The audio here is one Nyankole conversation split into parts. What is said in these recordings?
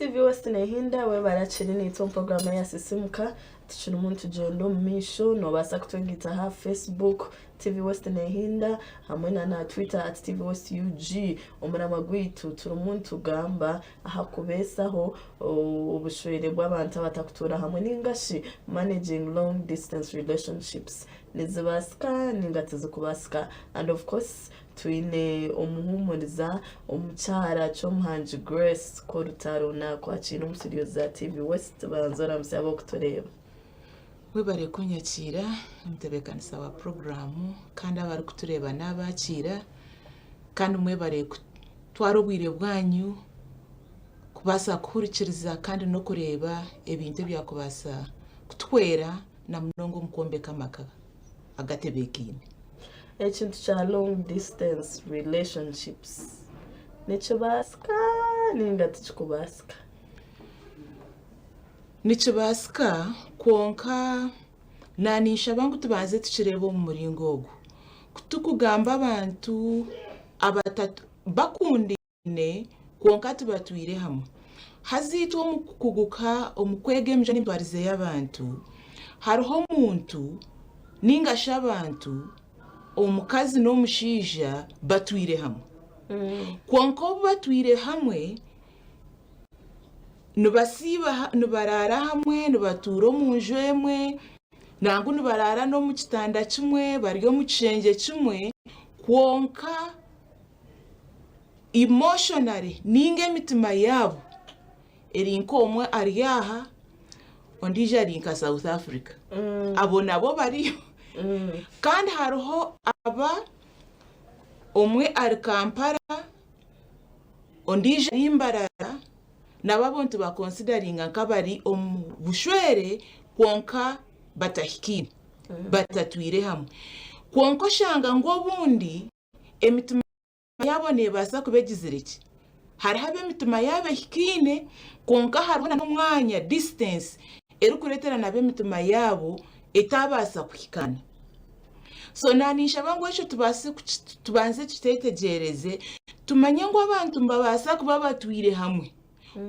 TV West nehinda webare akiri naitwe omu puroguramu eya Sisimuka. Tukirimu nitugyenda omu maisho nobaasa kutwegaita aha Facebook TV West nehinda hamwe na na Twitter at TV West UG. Omuramwa gwaitu turimu nitugamba aha kubeesaho obushwere bw'abantu abatakutuura hamwe ningashi managing long distance relationships. Nizibaasika ninga tizikubaasika? And of course Twine omuhuumuriza omukyara Kyomuhangi Grace Korutaro naakwakiira omu studio za TV West. Banza oramutsye ab'okutureeba. Webare kunyakiira omutebeekanisa wa puroguraamu kandi abarikutureeba naabakiira kandi mwebare kutwara obwire bwanyu kubaasa kuhurikiriza kandi n'okureeba ebintu ebyakubaasa kutuhwera na munonga omu kwombeka amaka agatebeekaine. Ekintu kya long distance relationships nikibaasika ninga tikikubaasika? Nikibaasika kwonka naninshaba ngu tubanze tukireebe omu muringo ogu. Ku turikugamba abantu bakundaine kwonka tibatwire hamwe. Haza itwe omu kukuguka omu kwega emicwe n'emitwarize y'abantu, hariho omuntu ninga shi abantu, omukazi n'omushaija batwire hamwe. Kwonka obu batwire hamwe, nibasiiba, nibaraara hamwe, nibatuura omu nju emwe, nangwa nibaraara n'omu kitanda kimwe, bari omu kishengye kimwe, kwonka Emotionally ninga emitima yaabo eri nk'omwe ari aha ondiijo ari nka South Africa abo nabo bariyo kandi hariho aba omwe ari Kampala ondiijo ari Mbarara nabo abo nitubakonsidaringa nk'abari omu bushwere kwonka batahikaine batatwire hamwe kwonka oshanga ngu obundi Emitima yaabo neebaasa kuba egizire ki? Hariho ab'emitima yaabo ehikaine, kwonka hariho n'omwanya, distance, erikureetera nabo emitima yaabo etaabaasa kuhikaana. So naaninshaba ngu ekyo tubaase tubanze tukyetegyereze, tumanye ngu abantu nibabaasa kuba batwire hamwe,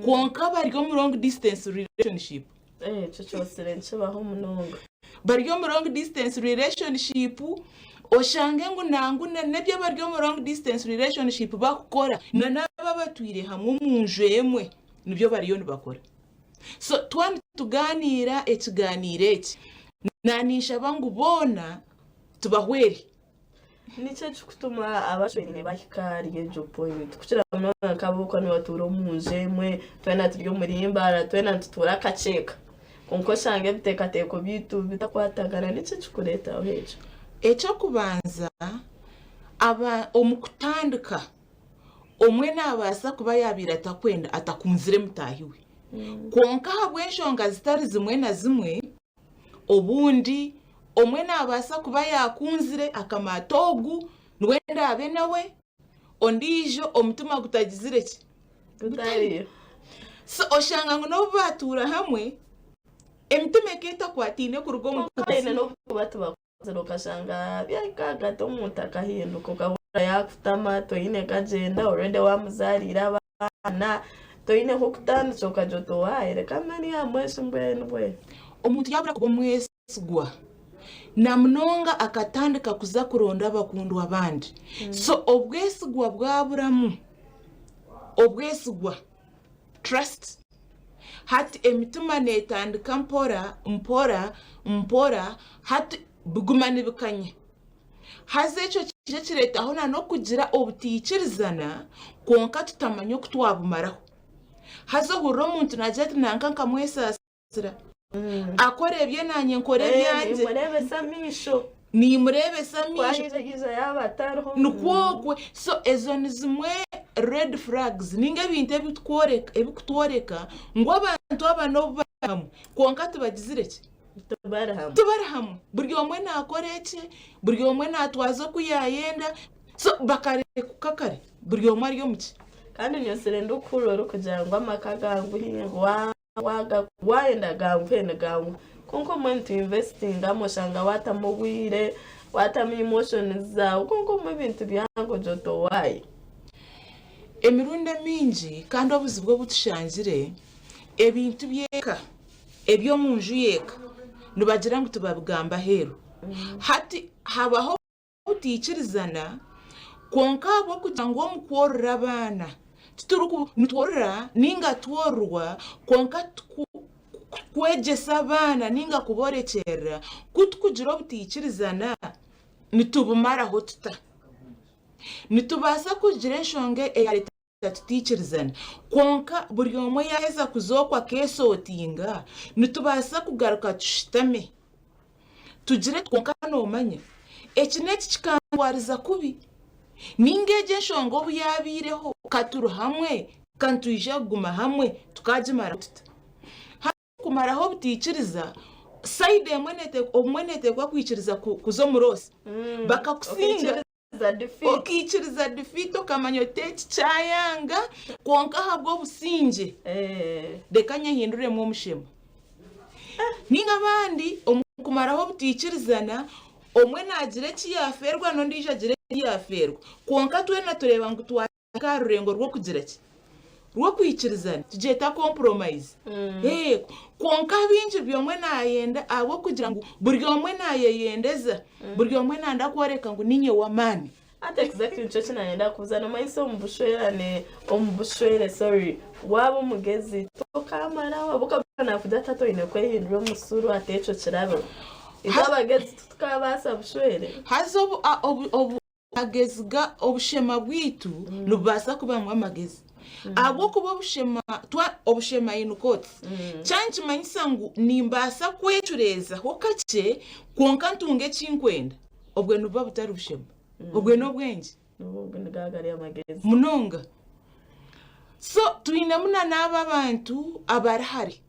kwonka bari omu long distance relationship. Ekyo kyosire nikibaho munonga. Bari omu long distance relationship oshange ngu nangu n'ebi abari omu long distance relationship bakukora na n'abo abatwire hamwe omu nju emwe nibyo bariyo nibakora. So twaba nitugaaniira ekigaaniiro eki, naninshaba ngu boona tubahwere. Niki ekirikutuma abashweraine bahika ahari egyo point kukira munonga nk'abakuba nibatuura omu nju emwe twena turi omuri Mbarara twena nitutuura akakyeka kwonka oshanga ebiteekateeko byaitu bitakwatagana niki ekirikureetaho ekyo? Eky'okubanza, aba omu kutandika omwe naabaasa kuba yaabaire atakwenda atakunzire mutaahi we kwonka ahabw'enshonga zitari zimwe na zimwe Obundi omwe naabaasa kuba yaakunzire akamaata ogu niwe ndaabe nawe, ondiijo omutima gutagizire ki? Gutariyo. So oshanga ngu n'obu baatuura hamwe, emitima ekaba etakwataine kuruga omu Kwonka baine n'obu kuba tibakunzire okashanga byahika ahagati omuntu akahinduka okahurira yaakutama toine kagyenda already waamuzaariire abaana Toine h'okutandikira okagira oti owaaye reka mbe ndi aha mweso mbwenu bwe. Omuntu yaabura kuba omwesigwa na munonga akatandika kuza kuronda abakundwa abandi so obwesigwa bwaburamu, obwesigwa, trust, hati emitima netandika mpora mpora mpora hati biguma nibikanya. Haza ekyo kiija kireetaho n'okugira obutaikirizana kwonka tutamanya oku twabumaraho. Haza ohurira omuntu naagira ati nanka nkamwesaasira, akora ebye naanye nkora ebyangye. Nimureebesa amaisho. Nimureebesa amaisho. Ku yaaba atariho. Nikwo okwe. So ezo ni zimwe red flags ninga ebintu ebikutworeka ngu abantu aba n'obu bari hamwe kwonka tibagizire ki? Tibari hamwe. Tibari hamwe. Buri omwe naakora ekye, buri omwe naatwaza oku yaayenda. So bakarekuka kare, buri omwe ari omu ki. Kandi nyosire ndikuhurira orikugira ngu amaka ganguhi ngu waayenda ganguhe niganguha. Kwonka obumwe nitu investingamu oshanga waatamu obwire, waatamu emotions zaawe kwonka obumwe ebintu byanga ogira oti owaaye. Emirundi emingi kandi obuzibu obu tushangire, ebintu by'eka, eby'omu nju y'eka nibagira ngu tibabigamba aheeru. Hati habaho obutaikirizana kwonka ahabw'okugira ngu omu kworora abaana nitworora ninga twororwa kwonka kwegyesa abaana ninga kuborekyerera ku tukugira obutaikirizana nitubumaraho tuta? Nitubaasa kugira enshonga eyaareetera tutaikirizana, kwonka buri omwe yaaheza kuza okwo akeesootinga, nitubaasa kugaruka tushutame tugire tuti, Kwonka noomanya, eki n'eki kikantwariza kubi, nainga egi enshonga obu yaabaireho, ka turi hamwe, ka nitwija kuguma hamwe tukaagimaraho tuta? Kumaraho obutaikiriza, sayidi emwe obumwe neeteekwa kwikiriza kuza omu loosi. Bakakusinga, okaikiriza defeat okamanya oti eki kyayanga kwonka ahabw'obusingye reka nyehinduremu omushema. Nainga abandi omu kumaraho obutaikirizana, omwe naagira eki yaafeerwa n'ondiijo agira eki yaafeerwa kwonka twena tureeba ngu twa. Aha rurengo rw'okugira ki? Rw'okwikirizana. Tugyeta compromise. Eego. Kwonka baingi buri omwe naayenda ahabw'okugira ngu buri omwe naayeyendeza, buri omwe naayenda kworeka ngu niinye w'amaani. Hati exactly nikyo eki naayenda kubuuza. Noomanyisa omu bushwerane, omu bushwere sorry, waaba omugezi tokaamaraho ahabw'okuba naakugira ati hati oine kwehindura omusuru hati ekyo kirabeho. Itwe abagezi titukabaasa bushwere. Haza obu, obu, obu. Amagezi ga obushema bwaitu nibubaasa kubamu amagezi ahabw'okuba obushema twa obushema in quotes kya nikimanyisa ngu nimbaasa kwecureezaho kakye kwonka ntunge eki nkwenda obwe nibuba butari bushema obwe n'obwengye Obwo nigaba gari amagezi. munonga so twinemu na n'abo abantu abari hare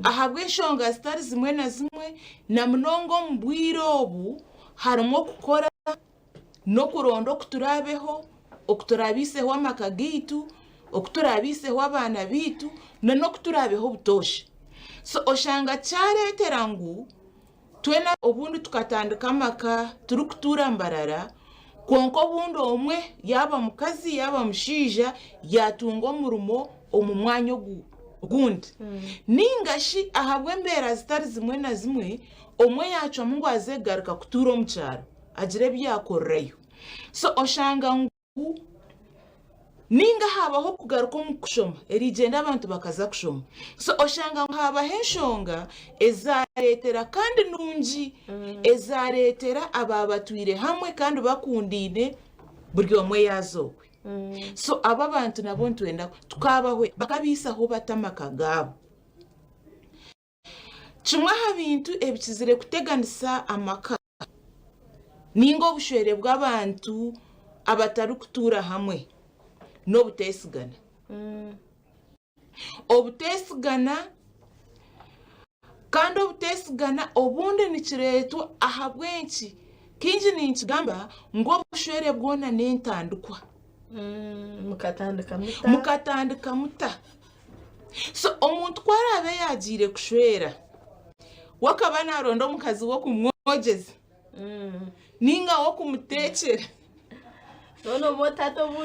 ahabw'enshonga zitari zimwe na zimwe na munonga omu bwire obu harimu okukora n'okuronda oku turaabeho, oku turaabiiseho amaka gaitu, oku turaabiiseho abaana baitu n'oku turaabeho obutoosha. So oshanga kyareetera ngu Twena obundi tukatandika amaka turikutuura mbarara, kwonka obundi omwe yaaba mukazi yaaba mushaija yaatunga omurimo omu mwanya ogundi. Nainga shi ahabw'embeera zitari zimwe na zimwe, omwe yaacwamu ngu aze kugaruka kutuura omu kyaro agire ebi yaakorerayo. So oshanga ngu. Ninga habaho okugaruka omu kushoma erigyenda abantu bakaza kushoma so oshanga ngu habaho enshonga ezaretera kandi nungi ezaretera aba batwire hamwe kandi bakundaine buri omwe yaaza okwe so abo abantu nabo nitwenda tukabahwera bakabaisaho bata amaka gaabo. Kimwe aha bintu ebikizire kuteganisa amaka ninga obushwere bw'abantu abatarikutuura hamwe n'obuteesigana. Obuteesigana kandi obuteesigana obundi nikireetwa ahabw'enki? Kaingi ninkigamba ngu obushwere bwona n'entandikwa. Mukatandika muta? Mukatandika muta? So omuntu ku araabe yaagiire kushwera, we akaba naaronda omukazi w'okumwogyeza nainga w'okumuteekyera. None obu taata obu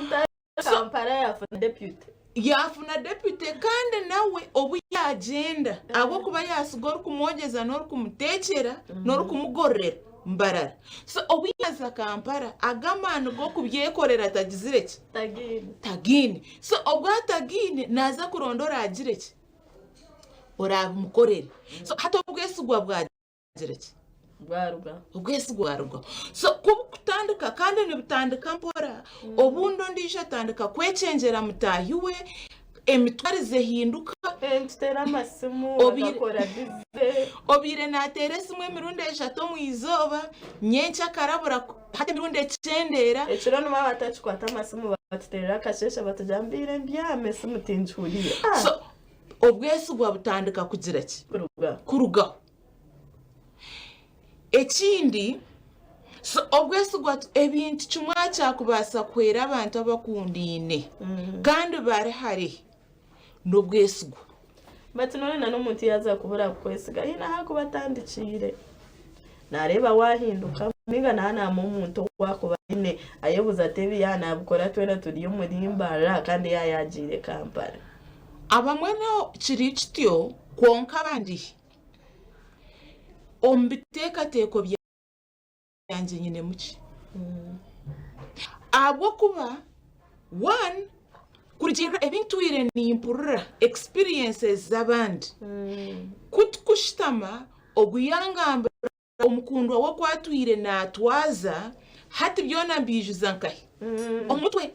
Kampala yaafuna deputy. Yaafuna deputy kandi nawe obu yaagyenda ahabw'okuba yaatsiga orikumwogyeza n'orikumuteekyera n'orikumugororera Mbarara. So obu yaaza Kampala ago amaani g'okubyekorera tagizire ki? Tagaine. Tagaine. So obu atagaine naaza kuronda oraagire ki? Oraabimukorere. So hati obwesigwa bwagira ki? Bwarugaho. Obwesigwa bwarugaho. So ku bukutandika kandi nibutandika mpora, obundi ondiijo atandika kwekyengyera mutaahi we, emitwarize ehinduka. Nituteera amasimu agakora bize. Obaire naateera esimu emirundi eshatu omu izooba, nyenkya akarabura hati emirundi ekyendeera. Ekiro nimwo abatakikwata amasimu batuteerera akasheeshe batugira ngu mbaire mbyami esimu tingihuriire. So obwesigwa butandika kugira ki? Kurugaho. Kurugaho. Ekindi, so obwesigwa ebintu kimwe aha kyakubaasa kuhwera abantu abakundaine kandi bari hare n'obwesigwa. But noona n'omuntu yaaza kubura kukwesiga haine ahu akuba atandikiire. Naareeba waahindukamu. Ninga naaba omuntu ou akuba aine ayebuuza ati ebi yaaba naabikora twena turi omuri Mbarara kandi yaaba yaagiire Kampala. Abamwe no kiri kityo kwonka abandi omu biteekateeko byangye nyinemu ki? Ahabw'okuba one kurugiirira ebi ntwire nimpurira experiences z'abandi, ku tukushutama ogu yangambira Omukundwa we oku atwire naatwaza, hati byona mbiijuza nkahi? Omutwe.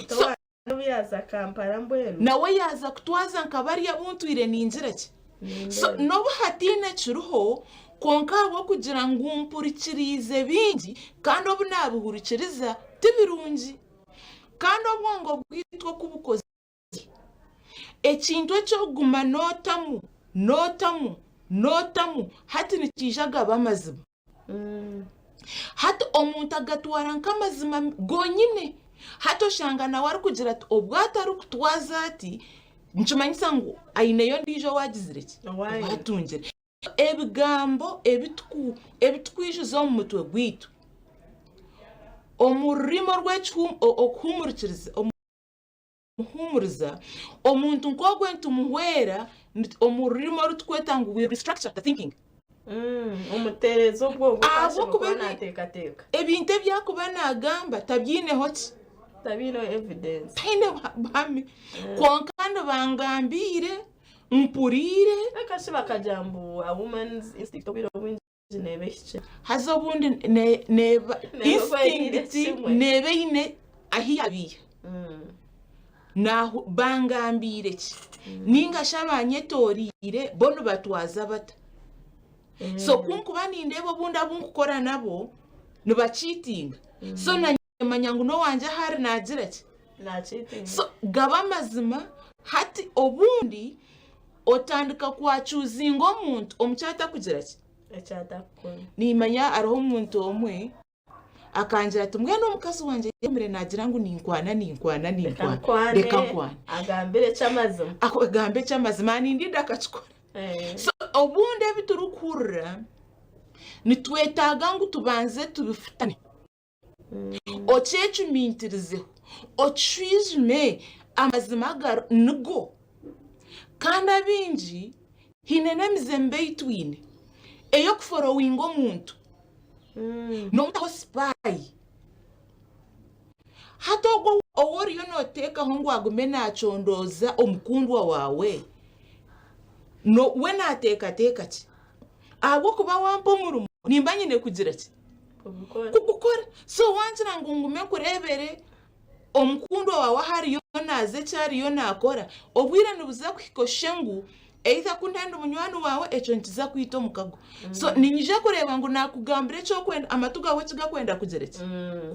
So, Obu yaaza Kampala mbwenu. Nawe yaaza kutwaza nka bariya abu ntwire ningira ki? So, Nindeeba. n'obu hataine kiriho, kwonka ahabw'okugira ngu mpurikiriize bingi, kandi obu naabihurikiriza ti birungi. Kandi obwongo bwaitu oku bukozire, Ekintu eki orikuguma nootamu, nootamu, nootamu, hati nikiija gaba amazima. Hati omuntu agatwara nk'amazima gonyine. Hati oshanga nawe arikugira ati obu atarikutwaza ati, nikimanyisa ngu aineyo ondiijo ou agizire ki? Ou atungire. Ebigambo ebi turikwijuza omu mutwe gwaitu, omu rurimi orw'okuhuumurikiriza. Muhuumuriza, omuntu nk'ogwo nitumuhwera omu rurimi oru turikweta ngu we restructure the thinking. Omuteereza obwongo oku Ahabw'okuba ashemereire kuba naateekateeka. Ebintu ebi arikuba naagamba tabyineho ki? Tabiineho evidence. Taine buhame. Kwonka nibangambiire, mpuriire. Reka shi bakagira mbu a woman's instinct obwire obwingi neeba ehikire. Haza obundi neeba instinct neeba eine ahu yaabiiha. Bangambiire ki? Nainga shi abanyetoreire bo nibatwaza bata? So ku nkuba nindeeba obundi abu nkukora nabo nibakiitinga, so nanye manya ngu n'owangye ahu ari naagira ki? So gaba amazima hati obundi otandika kwacuuzinga omuntu omu ki atakugira ki? Niimanya hariho omuntu omwe akangira ati mbwenu omukazi wangye yagumire naagira ngu ninkwana ninkwana ninkwana reka nkwane. Agambe eky'amazima nindiida akakikora. So obundi ebi turikuhurira nitwetaaga ngu tubanze tubifutane. Okyecumiitirizeho, okishwijume amazima agari nigo. Kandi abaingi haine n'emize mibi ei twine ey'okuforowinga omuntu n'omutaho sipaayi. Hati ogwo ou oriyo nooteekaho ngu agume naacondooza omukundwa waawe, we naateekateeka ki? Ahabw'okuba wampa omurimo nimba nyine kugira ki? Kugukora. So wangira ngu ngume nkureebere omukundwa waawe ahu ariyo naaza eki ariyo naakora, obwire nibuza kuhika oshushe ngu either ku ntari munywani waawe ekyo nikiza kwita omukago. So niinyija kureeba ngu naakugambira eki orikwenda amatu gaawe eki garikwenda kugira ki?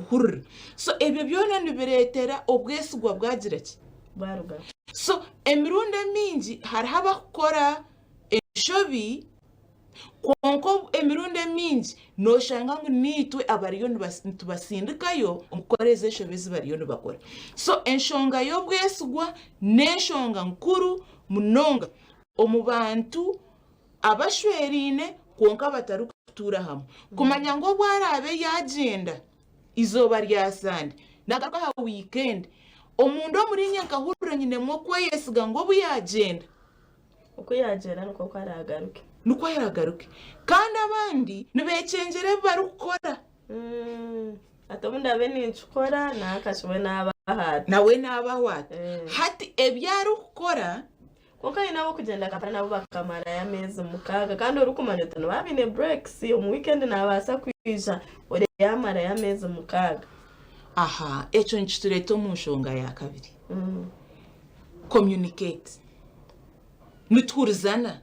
Kuhurira. So ebyo byona nibireetera obwesigwa bwagira ki? So emirundi emingi hariho abakukora enshobi Kwonka emirundi emingi nooshanga ngu niitwe abariyo nitubasindikayo omu kukora ezo enshobe ezi bariyo nibakora. So enshonga y'obwesigwa n'enshonga nkuru munonga omu bantu abashweraine kwonka abatarikutuura hamwe. Kumanya ngu obu araabe yaagyenda eizooba rya Sande naagaruka aha wiikendi, omunda omuriinye nkahurira nyinemu okweyesiga ngu obu yaagyenda, Oku yaagyenda nikwo ku araagaruke. Nikwo araagaruke. Kandi abandi nibeekyengyera ebi barikukora. Ati obu ndaabe ninkikora, naakashuba we naaba aho ati. Nawe naaba aho ati. Hati ebi arikukora. Kwonka haine ab'okugyenda Kampala nabo bakamarayo ameezi mukaaga kandi orikumanya oti nibaba baine breaks, omu wiikendi naabaasa kwija ore yaamarayo ameezi mukaaga. Aha, ekyo nikitureeta omu nshonga ya kabiri. Communicate. Nituhurizana?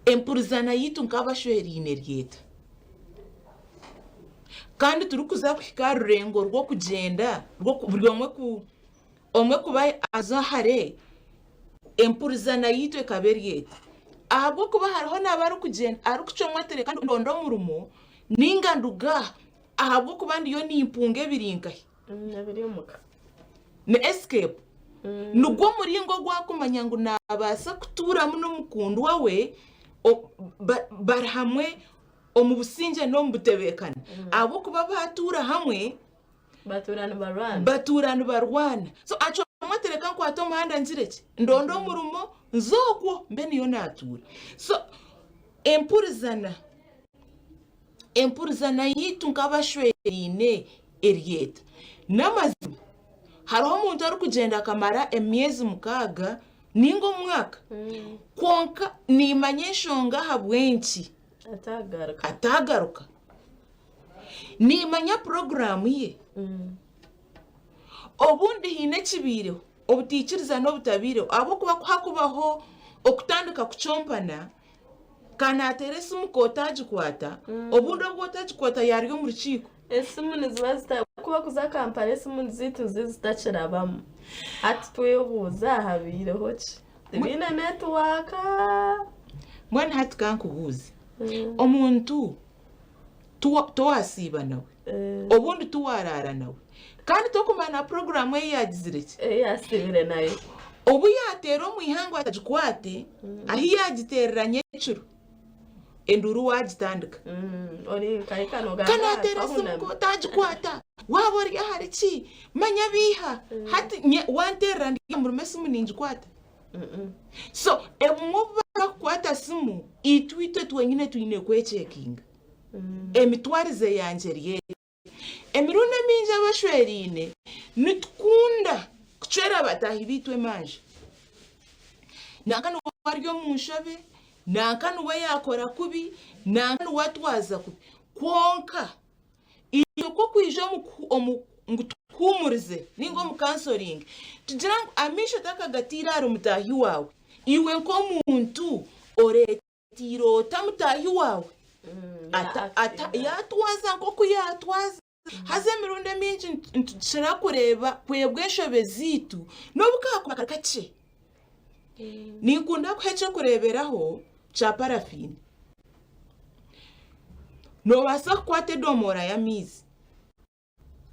Empurizana yaitu nk'abashweraine eri eta? Kandi turikuza kuhika aha rurengo rw'okugyenda buri omwe ku omwe kuba aza hare, empurizana yaitu ekaba eri eta? Ahabw'okuba hariho n'abarikugyenda arikucwamu ati reka ndonde omurimo nainga nduge aha ahabw'okuba ndiyo nimpunga ebiri nkahi? Ebiri omuka. Ni escape. Nigwo muringo ogu arikumanya ngu naabaasa kutuuramu n'omukundwa we bari hamwe omu busingye n'omu butebeekane ahabw'okuba baatuura hamwe Batuura nibarwana. Batuura nibarwana. So acwamu ati reka nkwate omuhanda ngire ki? Ndonde omurimo nze okwo mbe niyo naatuura. So empurizana, empurizana yaitu nk'abashweraine eri eta? N'amazima hariho omuntu orikugyenda akamara emyezi mukaaga ninga omwaka kwonka niimanya enshonga ahabw'enki Ataagaruka. ataagaruka. Niimanya puroguraamu ye. Obundi haine ekibaireho, obutaikirizana obutabaireho ahabw'okuba ku hakubaho okutandika kucompana, ka naateera esimu ka otaagikwata, obundi obu otagikwata yaari omu rukiiko. Esimu niziba zita ku barikuza Kampala esimu zaitu niziba zitakirabamu. Hati twebuuza habaireho ki? Tibaine netiwaaka? Mbwenu hati ka nkubuuze, omuntu Towasiiba nawe, obundi tiwaraara nawe, kandi tokumanya na puroguraamu ei yaagizire ki? Ei yaasiibire nayo. Obu yaateera omu ihangwe atagikwate, ahu yaagiteerera nyekiro, enduuru waagitandika. Ori nkahika noogamba Ka naateera esimu ka otagikwata, waaba ori ahari ki? Manya biiha. Hati wanteerera ndi aha murimo esimu ningikwata? So ebimwe obu barakukwata simu, itwe itwe twenyine twine kwekyekinga. Emitwarize yangye eri eta? Emirundi emingi abashweraine nitukunda kucwera bataahi baitu emanja. Nanka niwe ari omu nshobe, nanka niwe yaakora kubi, nanka niwe atwaza kubi. Kwonka Itwe ku okwija omu ngu tukuhuumurize nainga omu kansoringi, tugira ngu amaisho otakagataire ahari mutaahi waawe, iwe nk'omuntu oreeteire ota mutaahi waawe yaatwaza nk'oku yaatwaza? Haza emirundi emingi nitukira kureeba kwebwa enshobe zaitu n'obu kaakuba kari kakye. Ninkunda kuha eky'okureeberaho kya parafiini. Noobaasa kukwata edomoora y'amaizi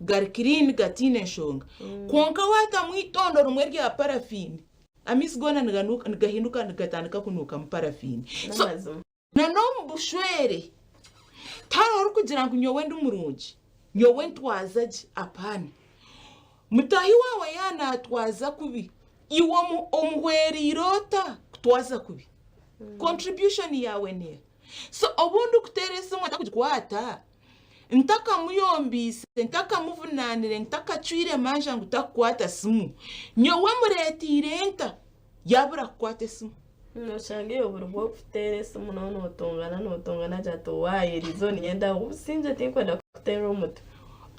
gari kiriini gataine nshonga, kwonka waatamu eitondo rimwe rya parafiini, amaizi goona nigahinduka nigatandika kunuukamu parafiini. So N'amazima. na n'omu bushwere, tihariho orikugira ngu nyowe ndi murungi, nyowe ntwaza gye, apaana. Mutaahi waawe yaaba naatwaza kubi, iwe omuhwereire ota kutwaza kubi? Contribution yaawe neeha? So obu ndikuteera esimu atakugikwata, ntakamuyombiise, ntakamuvunaanire, ntakacwire manja ngu takukwata simu, nyowe mureeteire nta yaabura kukwata esimu? Noshanga iwe buri obu orikuteera esimu nooba nootongana nootongana agira ati owaaye eriizooba niinyenda obusingye tinkwenda kukuteera omutwe.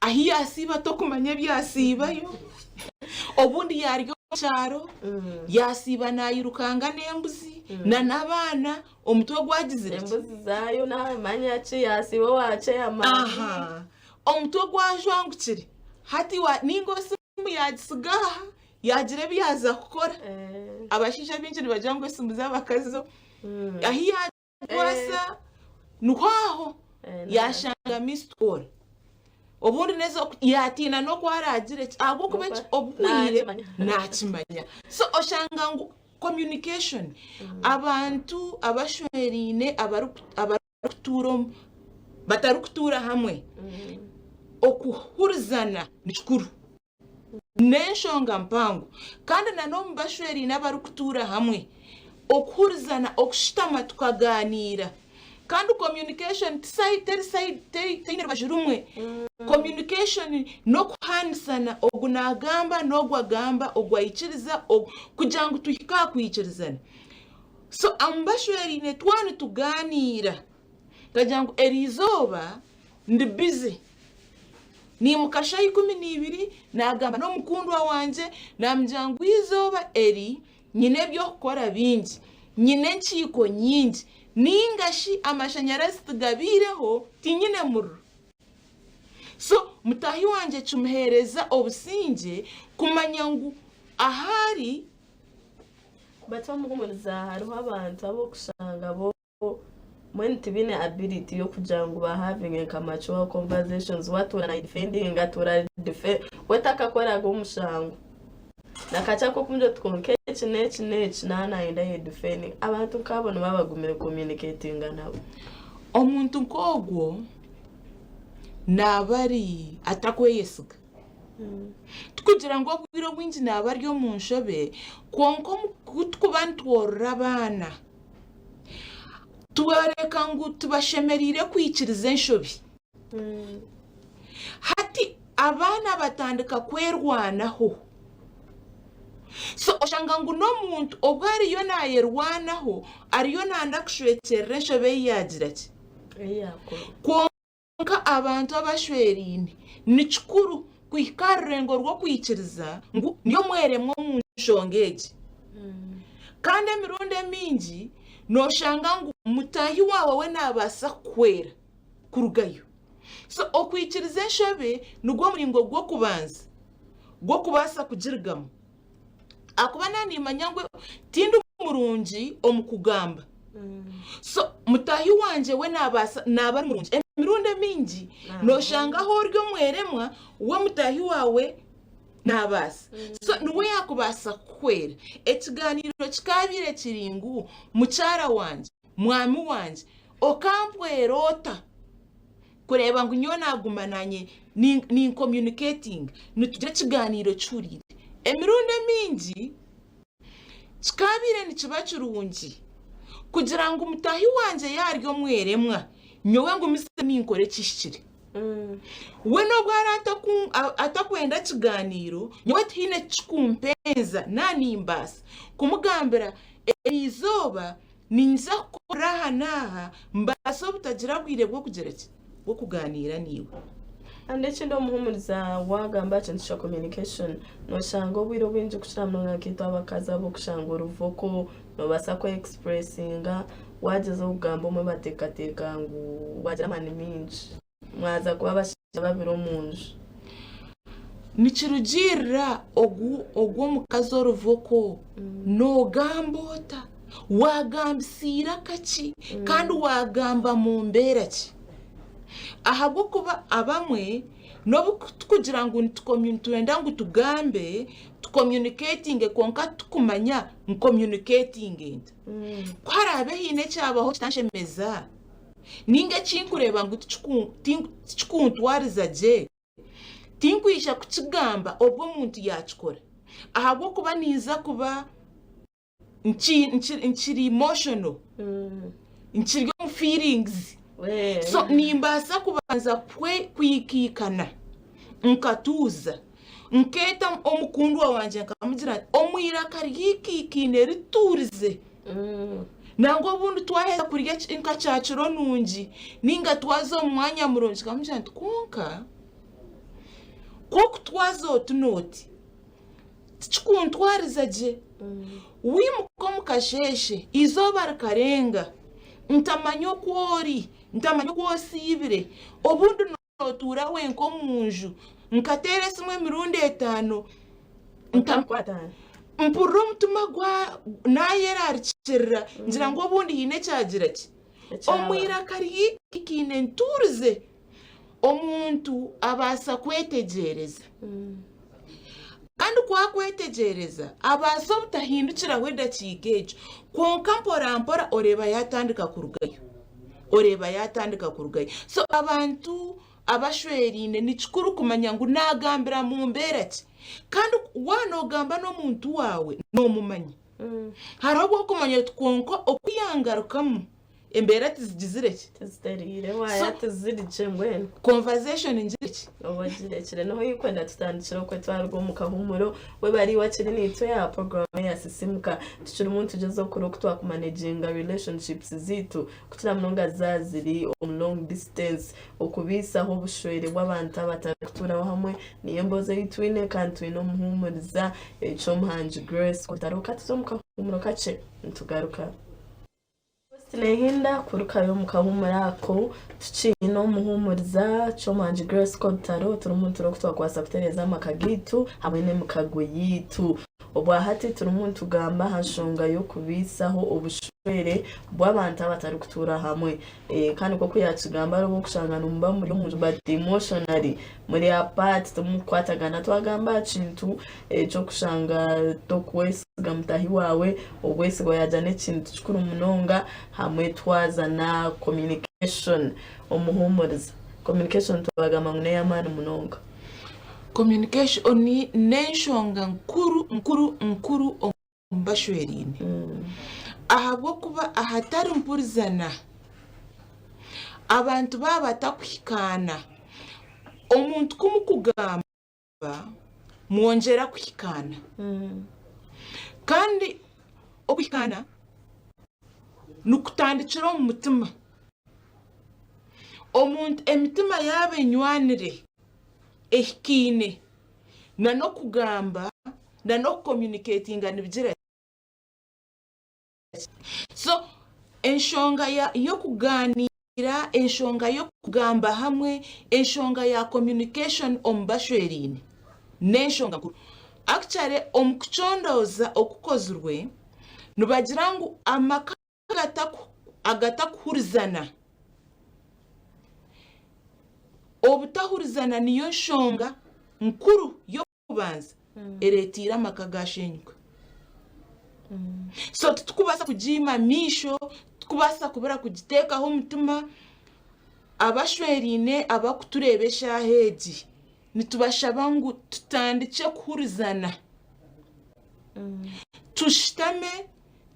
Ahi yaasiiba tokumanya ebi yaasiibayo, obundi yaarya omu kyaro, yaasiiba naayirukanga n'embuzi na n'abaana, omutwe gwagizire ki? Embuzi zaayo naamanya ki yaasiiba owa chairman. Aha, omutwe gwajwangukire hati wa ninga esimu yaagisiga aha yaagira ebi yaaza kukora. Abashaija abaingi nibagira ngu esimu z'abakazi zo ahi yaagitwaza niho aho yaashanga missed call. Obundi n'ezo yaatiina n'oku araagire ki ahabw'okuba eki obuhwire naakimanya. So oshanga ngu communication abantu abashweraine abarikutuura omu batarikutuura hamwe okuhurizana ni kikuru n'enshonga mpango kandi na n'omu bashweraine abarikutuura hamwe okuhurizana okushutama tukagaaniira Kandi communication ti side teri side teri teine rubaju rumwe. Communication n'okuhaanisana ogu naagamba n'ogu agamba, ogu aikiriza ogu kugira ngu tuhike aha kwikirizana. So omu bashweraine twaba nitugaaniira nkagira ngu eriizooba ndi busy Naimuka shaaha 12 naagamba n'omukundwa wangye naamugira ngu eizooba eri nyine eby'okukora bingi, nyine enkiiko nyingi nainga shi amashanyarazi tigabaireho tinyine muriro. So mutaahi wangye kimuheereza obusingye kumanya ngu ahu ari. But omuhumuriza hariho abantu abu orikushanga bo Mbwenu tibaine ability y'okugira ngu ba havinge nka mature conversations we atuura na defendinga atuura ari we takakoraga omushango nakakye ak'okumugira oti kwonka eki n'eki n'eki naaba nayenda ye defendinge abantu nk'abo nibaba bagumire ku communicatinga nabo. Omuntu nk'ogwo naaba ari atakweyesiga. Tikugira ngu obwire obwingi naaba ari omu nshobe, kwonka ku turikuba nitworora abaana, tworeka ngu tibashemereire kwikiriza enshobi. Hati abaana batandika kwerwanaho. So oshanga ngu n'omuntu obu ariyo naayerwanaho, ariyo nayenda kushwekyerera enshobe ei yaagira ki? Kwonka abantu abashweraine, ni kikuru kuhika aha rurengo rw'okwikiriza ngu ndi omweremwa omu nshonga egi. Kandi emirundi emingi nooshanga ngu mutaahi waawe we naabaasa kukuhwera kurugayo. So okwikiriza enshobe nigwo muringo gw'okubanza gw'okubaasa kugirugamu. Ahakuba naaba niimanya ngu tindi murungi omu kugamba, so mutaahi wangye we naabaasa naaba ari murungi. Emirundi emingi nooshanga ahu ori omweremwa, we mutaahi waawe naabaasa. So niwe yaakubaasa kukuhwera. Ekigaaniiro kikaabaire kiri ngu mukyara wangye, mwami wangye, okampwera ota? Kureeba ngu nyowe naaguma naanye nincommunicatinga, nitugira ekigaaniiro kihuriire. Emirundi emingi kikaabaire nikiba kirungi kugira ngu mutaahi wangye yaaba ari omweremwa, nyowe ngumize ninkora ekihikire. We n'obu araabe atakwenda kigaaniiro, nyowe tihaine ekikumpenza naaba nimbaasa kumugambira eri izooba Niinyija kukora aha n'aha mbaase obutagira bwire bw'okugira ki? Bw'okugaaniira naiwe. Kandi ekindi omuhumuriza waagamba aha kintu kya communication, nooshanga obwire obwingi kukira munonga nkaitwe abakazi ab'okushanga ori vocal, noobaasa kwe expressinga, waagyezaho kugamba omwe bateekateeka ngu waagira amaani maingi. Mwaza kuba abashaija babiri omu nju. Nikirugiirira ogu ogu omukazi ori vocal noogamba ota, waagambisa eiraka ki kandi waagamba mu mbeera ki. Ahabw'okuba abamwe n'obu turikugira ngu nitwenda ngu tugambe, tucommunicatinge kwonka titukumanya ncommunicatinge nta. Ku haraabe haine ekyabaho kitanshemeza, Nainga eki nkureeba ngu tikikuntwariza gye, tinkwija kukigamba obwo omuntu yaakikora ahabw'okuba ninza kuba nkiri emotional, nkiri omu feelings. So nimbaasa kubanza kwikaikana nkatuuza, nkeeta omukundwa wangye nkamugira nti omu iraka ryikaikaine rituurize. Nangwa obundi twaheza kurya nka kyakiro nungi ninga twaza omu mwanya murungi nkamugira nti kwonka ku okutwaza oti n'oti tikikuntwariza gye. Wiimuka omu kasheeshe eizooba rikarenga ntamanya oku ori, ntamanya oku osiibire, obundi Nootuura wenka omu nju. Nkateera esimu emirundi etaano. Mpurira omutima gwa naayerarikirira ngira ngu obundi haine ekyagira ki? Omu iraka ryikaikaine ntuurize, omuntu abaasa kwetegyereza. Kandi ku akwetegyereza, abaasa obutahindukiraho edakiika egyo, kwonka mporampora oreeba yaatandika kurugayo. Oreeba yaatandika kurugayo. So abantu abashweraine ni kikuru kumanya ngu naagambira mu mbeera ki. Kandi waaba noogamba n'omuntu waawe, noomumanya. Hariho obu orikumanya oti kwonka oku yaangarukamu, Embeera tizigizire ki? Tizitereire waaya So- tiziri gye mbwenu. Conversation ngire ki? Ogirekire niho orikwenda tutandikire okwe twaruga omu kahuumuro webare iwe akiri naitwe aha puroguraamu eya Sisimuka. Tukirimu nitugyezaho kureba oku twakumanaginga relationships zaitu kukira munonga zaaba ziri omu long distance okubaisaho obushwere bw'abantu abatarikutuuraho hamwe. Niyo emboozi ei twine kandi twine omuhuumuriza Ekyomuhangi Grace. Otaruhuka tuze omu kahuumuro kakye nitugaruka. Tinehinda kurukayo omu kahuumuro ako tukiine omuhuumuriza Kyomuhangi Grace Kobutaro turimu nitureeba oku twakubaasa kutereeza amaka gaitu hamwe n'emikago yaitu. Obwahati turimu nitugamba aha nshonga y'okubaisaho obushwere. obushwere bw'abantu abatarikutuura hamwe. Kandi nk'oku yaakigamba hariho obu orikushanga nimuba muri omu nju but emotionally muri apart timukukwatagana. Twagamba aha kintu eky'okushanga tokwesiga mutaahi waawe, obwesigwa yaagira n'ekintu kikuru munonga hamwe twaza na communication omuhuumuriza. Communication twagamba ngu n'ey'amaani munonga. Communication n'enshonga nkuru nkuru nkuru omu bashweraine ahabw'okuba ahatari mpurizana abantu baaba batakuhikaana omuntu ku mukugamba mwongyera kuhikaana kandi okuhikaana nikutandikira omu mutima. Omuntu emitima yaaba enywanire ehikaine n'okugamba n'okucommunicatinga nibigira ki? So enshonga y'okugaaniira, enshonga y'okugamba hamwe, enshonga ya communication omu bashweraine n'enshonga nkuru. Actually omu kucondooza okukozirwe nibagira ngu amaka agatakuhurizana. Obutahurizana niyo nshonga nkuru y'okubanza ereeteire amaka gaashenyuka. So titukubaasa kugiima amaisho, titukubaasa kubura kugiteekaho omutima. Abashweraine abarikutureeba eshaaha egi, nitubashaba ngu tutandikye kuhurizana, tushutame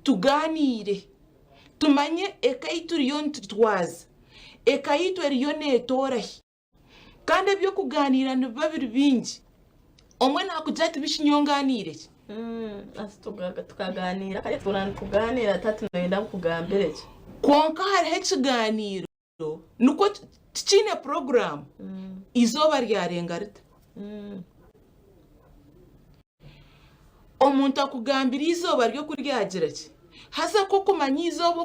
Tugaaniire, tumanye eka ei turiyo nitutwaza, eka yaitu eriyo neetoora hi? Kandi eby'okugaaniira nibiba biri bingi. Omwe naakugira ati bishi nyowe ngaaniire ki? Tukagaaniira kare tuura nitugaaniira hati noyenda nkugambire ki? Kwonka hariho ekigaaniiro nikwo tikiine puroguraamu, eizooba ryarenga rita? Omuntu akugambira eizooba rye oku ryagira ki? Haza ku okumanya eizooba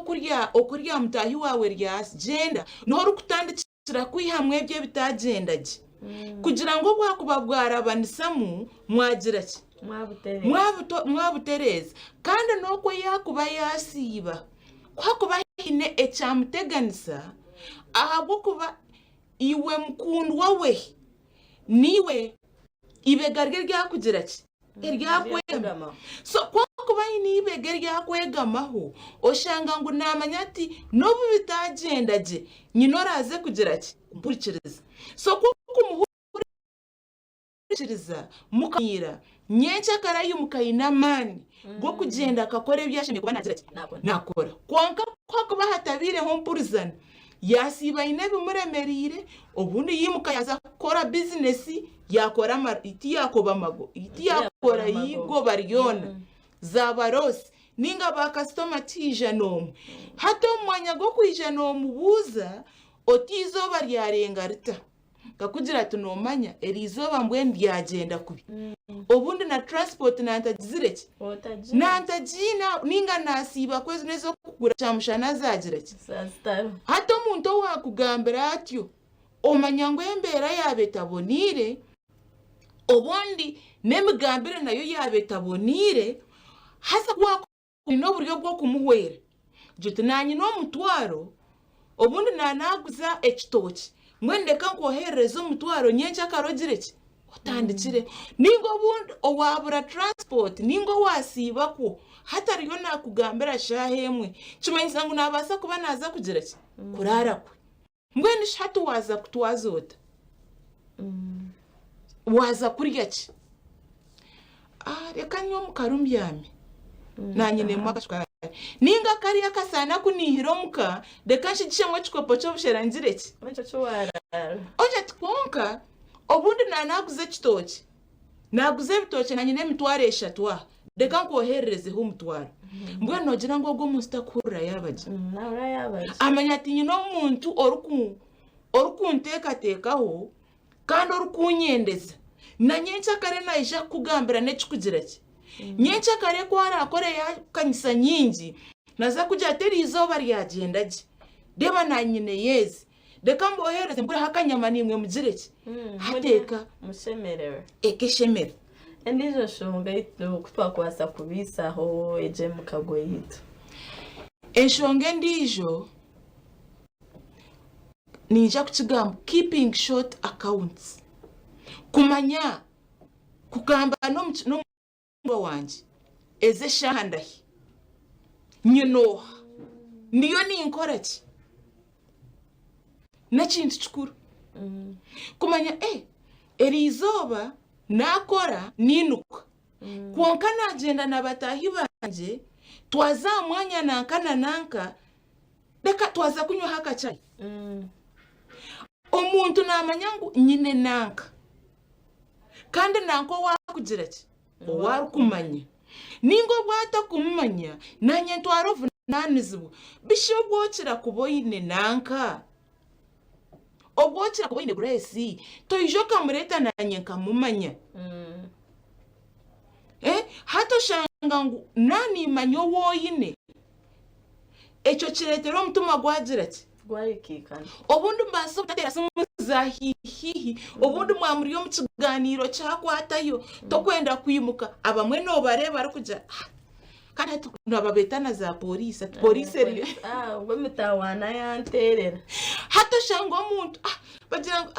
oku rya mutaahi waawe ryagyenda, niho orikutandikira kwihamu ebyo ebitagyenda gye. Kugira ngu obwakuba bwarabanisamu mwagira ki? Mwabutereeza. Kandi n'oku yaakuba yaasiiba, ku hakuba haine ekyamuteganisa, ahabw'okuba iwe mukundwa we, niiwe eibega rye ryakugira ki? Eryakwegama. So ku arikuba aine eibega eryakwegamaho, oshanga ngu naamanya ati n'obu bitagyenda gye, nyine oraaze kugira ki? Kumpurikiriza. So ku orikumuhurikiriza mukaganiira, nyenkyakare aimuka aine amaani g'okugyenda akakora ebi ashemereire kuba naagira ki? Naakora. Kwonka ku hakuba hatabaireho mpurizana, Yaasiiba aine ebimuremereire, obundi yaimuka yaaza kukora bizinesi, yaakora ama tiyaakoba mago tiyakora eigoba ryona, zaaba loosi nainga baakasitoma tihaija n'omwe. Hati omu mwanya gw'okwija noomubuuza oti eizooba ryarenga rita? Akakugira ati noomanya eri izooba mbwenu ryagyenda kubi. Obundi na transport nantagizire ki? Nantagiine nainga naasiiba ku ezi n'ez'okugura kyamushana zaagira ki? Hati omuntu owaakugambira atyo, omanya ngu embeera yaaba etaboneire, obundi n'emigambire nayo yaaba etaboneire, haza ku waakuba Oine oburyo bw'okumuhwera. Gira oti, Naanye n'omutwaro, obundi naanaguza ekitookye, mbwenu reka nkwoherereze omutwaro nyenkyakare ogire ki? Otandikire. Nainga obundi owaabura transport nainga owaasiiba kwo, hati ariyo naakugambira shaaha emwe, kimanyisa ngu naabaasa kuba naaza kugira ki? Kuraara kwe. Mbwenu shi hati waaza kutwaza ota? Waaza kurya ki? Ah, reka nywe omu karu mbyame. Naanye nemu akashukaari. Nainga kariya akasaani aku naihire omuka, reka nshigishemu ekikopo ky'obushera ngire ki? Nikyo ki waaraara. Ogira ati kwonka obundi naanaguza ekitookye. Naaguza ebitookye naanye n'emitwaro eshatu aha, reka nkwohererezeho omutwaro. Mbwenu noogira ngu ogwo omuntu takuhurira yaaba gye? Naahurira yaaba gye. Amanya ati nyine omuntu oriku orikunteekateekaho kandi orikunyendeza. Na nyenkyakare naija kukugambira n'ekikugira ki? Nyenkyakare ku araakore yaakanyisa nyingi, naaza kugira ati eri izooba ryagyenda gye, reeba naanye nyine yeezi. Reka mboherereze mugureho akanyama naimwe mugire ki? Hati eka Mushemererwe. eka eshemere. Endiijo nshonga ei oku twakubaasa kubaisaho egyo emikago yaitu. Enshonga endiijo niinyija kukigamba keeping short accounts kumanya kugamba n'omukundwa wangye ezi eshaaha ndahi, nyine oha, ndiyo ninkora ki? N'ekintu kikuru kumanya eri izooba naakora niinuka Kwonka naagyenda na bataahi bangye, twaza aha mwanya nanka na nanka, reka twaza kunywaho akachai. Omuntu naamanya ngu nyine nanka, kandi nanka ou arikugira ki? Ou arikumanya. Nainga obu atakumumanya, naanye ntwara obuvunaanizibwa. Bishi obu okira kuba oine nanka? Obu okira kuba oine Grace, toija okamureeta naanye nkamumanya? Eh, hati oshanga ngu naanimanya ou oine, ekyo kireetera omutima gwagira ki? Gwaikaikana. Obundi mubaasa obutateera simu za haihi, obundi mwaba muri omu kigaaniiro kyakwatayo, tokwenda kwimuka, abamwe noobareeba arikugira ah, Kandi hati nibabeeta na za poriisi ati poriisi eriyo. Ah, obwo emitawaana yanteerera. Hati oshanga omuntu ah, bagira ngu.